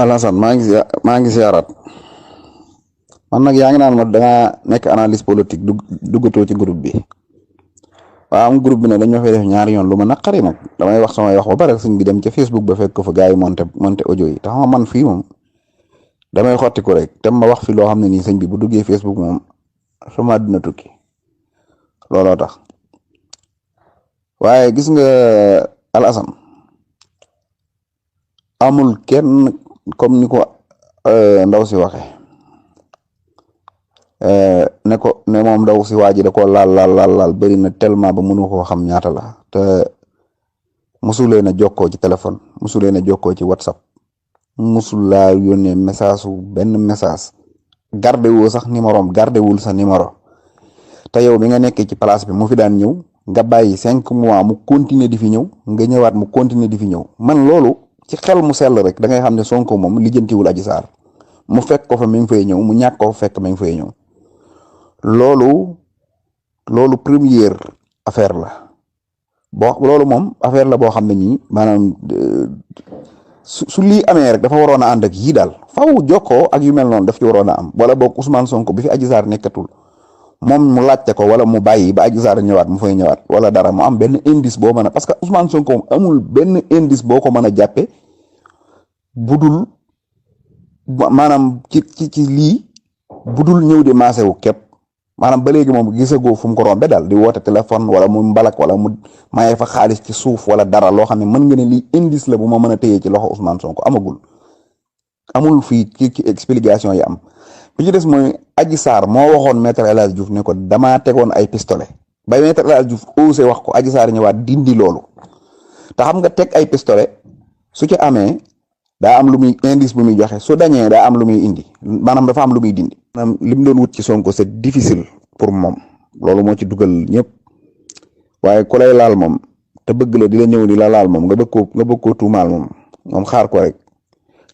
Alassane maa ngi ziarat man nag yaa ngi naan ma dangaa nekk analyse politique duggatoo ci groupe bi waaw am groupe bi nag dañ ma fay def ñaari yoon lu ma naqari nag damay wax samay wax ba pare suñ bi dem ca Facebook ba fekk ko fa gars yi monté audio yi tax man fii moom damay xotti ko rek te ma wax fi loo xam ne nii sëñ bi bu duggee Facebook moom sama dina tukki looloo tax waaye gis nga Alassane amul kenn comme ni ko ndaw si waxe ne moom ndaw si waa ji da ko laal bëri na tellement ba mënu koo xam ñaata la te musulee na jokkoo ci téléphone musulee na jokkoo ci WhatsApp musul laa yónnee message su benn message garde woo sax numéro garde wul sa numéro te yow bi nga nekkee ci place bi mu fi daan ñëw nga bàyyi 5 mois mu continuer di fi ñëw nga ñëwaat mu continuer di fi ñëw man loolu ci xel mu sell rek da ngay xam ne Sonko moom lijjantiwul Adji Sarr mu fekk ko fa mi ngi fay ñëw mu ñàkk ko fekk mi ngi fay ñëw loolu première affaire la loolu moom affaire la boo xam ne nii maanaam su lii amee rek dafa waroon a ànd ak yii daal faaw jokkoo ak yu mel noonu daf ci waroon a am wala boog Ousmane Sonko bi fi Adji Sarr nekkatul moom mu laajte ko wala mu bàyyi ba Adji Sarr ñëwaat mu fay ñëwaat wala dara mu am benn indice boo mën a parce que Ousmane Sonko moom amul benn indice boo ko mën a jàppe budul maanaam ci lii budul ñëw di maase wu képp maanaam ba léegi moom gisagoo fu mu ko rombe daal di woote téléphone wala mu mbalak wala mu mayee fa xaalis ci suuf wala dara loo xam ne mën nga ne lii indice la bu ma mën a téyee ci loxo Ousmane Sonko amul fii ci explication yi am bi ci des mooy Adji Sarr moo waxoon maître El Hadji Diouf ne ko damaa tegoon ay pistolet ba maître El Hadji Diouf osé wax ko Adji Sarr ñëwaat dindi loolu te xam nga teg ay pistolet su ci amee daa am lu muy indice bu muy joxe su dañee daa am lu muy indi maanaam dafa am lu muy dindi. maanaam li mu doon wut ci Sonko c'est difficile pour moom loolu moo ci dugal ñëpp waaye ku lay laal moom te bëgg la di la ñëw di la laal moom nga bëgg koo tuumaal moom xaar ko rek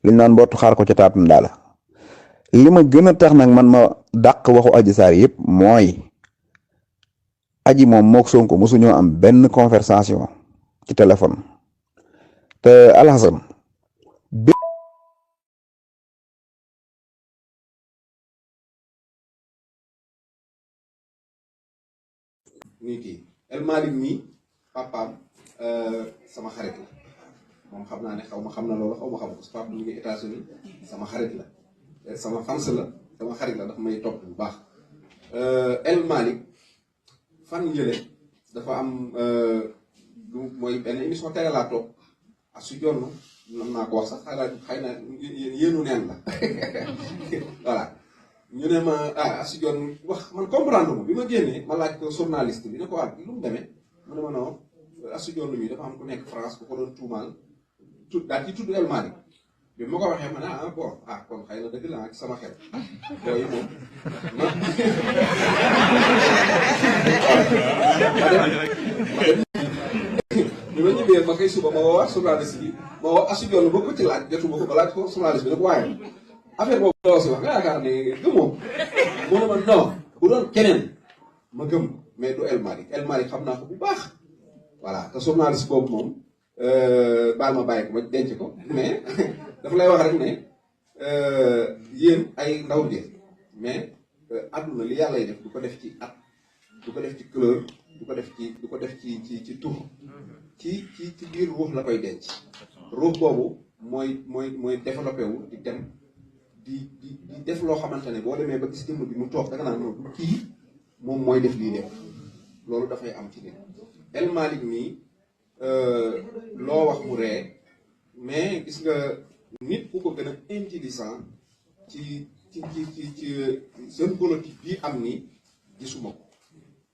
liñ naan mbootu xaar ko ca taatu ndaala li ma gën a tax nag man ma dàq waxu Adji Sarr yëpp mooy aji moom mook Sonko mosuñoo am benn conversation ci téléphone te Alassane nii kii El Malick mii papaam sama xarit la moom xam naa ne xaw ma xam na loolu xaw ma xam ko su papa mu ngi États-Unis sama xarit la sama fans la sama xarit la dafa may topp bu baax El Malick fan yële dafa am du mooy benn émission télé laa toog ak su jonn nan naa ko wax sax xëy na yéenu neen la voilà ñu ne ma su jonn wax man comprendre ma bi ma génnee ma laaj ko journaliste bi ne ko lu mu demee mu ne ma non su jonn mi dafa am ku nekk France ku ko doon tuumaal daal ci tudd El Malick bi ma ko waxee ma ne bon kon xëy na dëgg la ak sama xel yooyu moom bi ma ñëwee ma koy suba ma woo wax journaliste bi ma woo asu jonn ba ko ci laaj jotuma ko ba laaj ko journaliste bi ne ko waaye affaire boobu doo si wax nga yaakaar ne gëmoo mu ne ma non bu doon keneen ma gëm mais du El Malick xam naa ko bu baax voilà te journaliste boobu moom baal ma bàyyi ko ma denc ko mais dafa lay wax rek ne yéen ay ndaw ngeen mais àdduna li yàlla def du ko def ci at du ko def ci couleur du ko def ci tur ci biir ruux la koy denc ruux boobu mooy développé wu di dem di def loo xamante ne boo demee ba gis jëmm bi mu toog da nga naan noonu kii moom mooy def lii lépp loolu dafay am ci nit El Malick mii loo wax mu ree mais gis nga nit ku ko gën a intelligent ci jeune politique bii am ni gisuma ko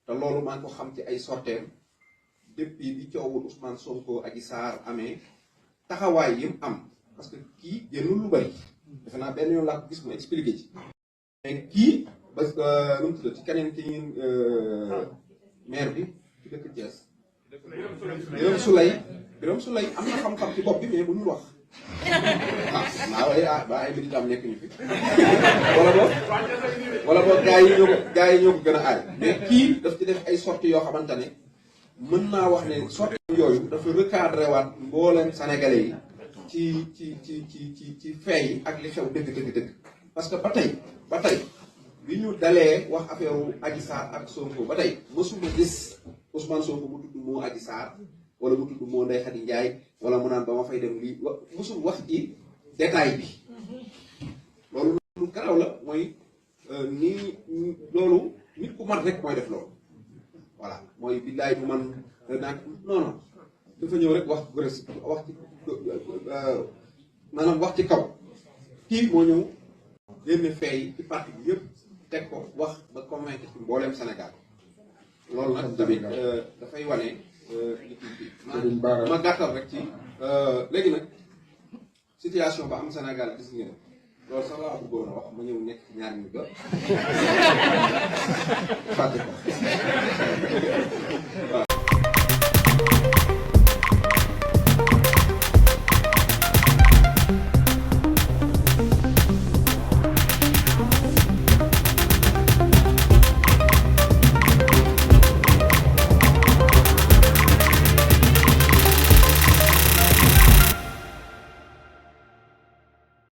te loolu maa ngi ko xam ci ay sorteem depuis bi coowul Ousmane Sonko Adji Sarr amee taxawaay yi mu am parce que kii génnul lu bari defe naa benn yoon laa ko gis mu expliqué ci mais kii parce que nu mu tudd ci keneen ki ñun maire bi ci dëkk Thiès Birame Souleye am na xam-xam ci bopp bi mais bu ñu wax ba ay militant nekk ñu fi wala boog gaa yi ñoo ko gën a aay mais kii daf ci def ay sorties yoo xamante ne mën naa wax ne sorties yooyu dafa recadré waat mbooleem sénégalais yi ci fee yi ak li xew dëgg parce que ba tey bi ñu dalee wax affaire Adji Sarr ak Sonko ba tey mësuma gis Ousmane Sonko mu tudd moo Adji Sarr wala mu tudd moo Ndeye Khady Ndiaye wala mu naan ba ma fay dem lii mësul wax ci détail bi loolu lu garaw la mooy nii loolu nit ku mat rek mooy def loolu voilà mooy billaay bu man naan non dafa ñëw rek wax ci maanaam wax ci kaw kii moo ñëw génne fee ci parti bi yëpp teg ko wax ba convaincre ci mbooleem Sénégal loolu nag tamit dafay wane ma gàttal rek ci léegi nag situation ba am Sénégal gis ngeen loolu sax laa bëggoon a wax ma ñëw nekk ci ñaar ñu ba fàtte ko waaw